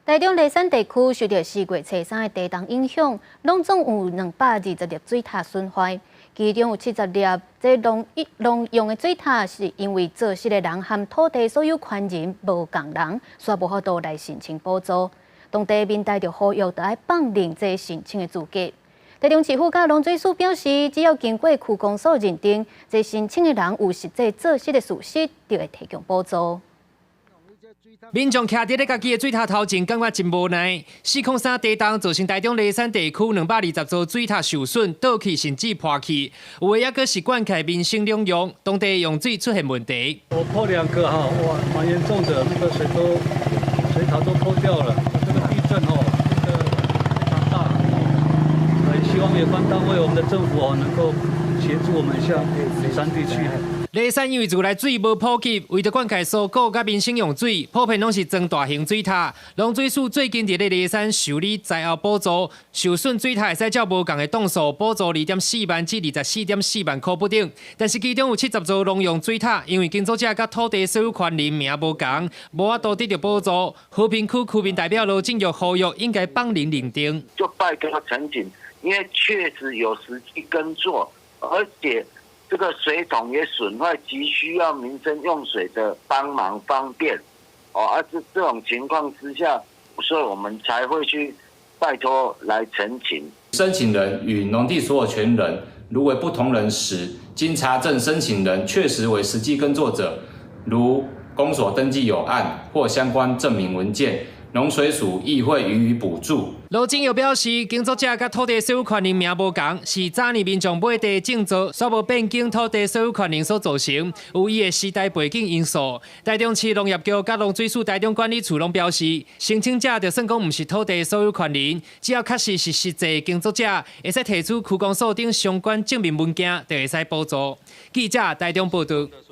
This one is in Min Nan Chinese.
台中梨山地區受著4月初3的地動影響，攏總有220粒水塔損壞，其中有70粒這農用的水塔是因為做穡的人和土地所有權人無仝人，所以無法度來申請補助。當地民代就呼籲，著愛放任這申請的資格。台中市府佮農水署表示，只要經過區公所認定，這申請的人有實際做穡的事實，就會提供補助。民眾徛佇咧家己的水塔頭前，感覺真無奈。403地動造成台中梨山地區220座水塔受損、倒去甚至破去，有的猶閣是灌溉民生兩用，當地用水出現問題。我破兩個哈，哇，蠻嚴重的，那個水塔都破掉了。這個地震哦，這個非常大，希望有關單位、我們的政府哦，能夠協助我們一下梨山地區。梨山因為自來水無普及，為著灌溉蔬果佮民生用水，普遍攏是裝大型水塔。農水署最近佇咧梨山受理災後補助，受損水塔會使照無仝的檔數補助2.4萬至24.4萬箍不等。但是其中有70座農用水塔，因為耕作者佮土地所有權人名無仝，無法度得著補助。和平區區民代表羅正玉呼籲，應該放任認定。就拜託呈請，因為確實有實際耕作，而且這個水桶也損壞，急需要民生用水的幫忙方便，哦，啊，這種情況之下，所以我們才會去拜託來呈請。申請人與農地所有權人如為不同人時，經查證申請人確實為實際耕作者，如公所登記有案或相關證明文件，農水署亦會予以補助。羅正玉表示，耕作者佮土地所有權人名無仝，是早年民眾買地種作，煞無變更土地所有權人所造成，有伊的時代背景因素。台中市農業局佮農水署台中管理處攏表示，申請者就算講毋是土地所有權人，只要確實是實際耕作者，會使提出區公所等相關證明文件，就會使補助。記者台中報導。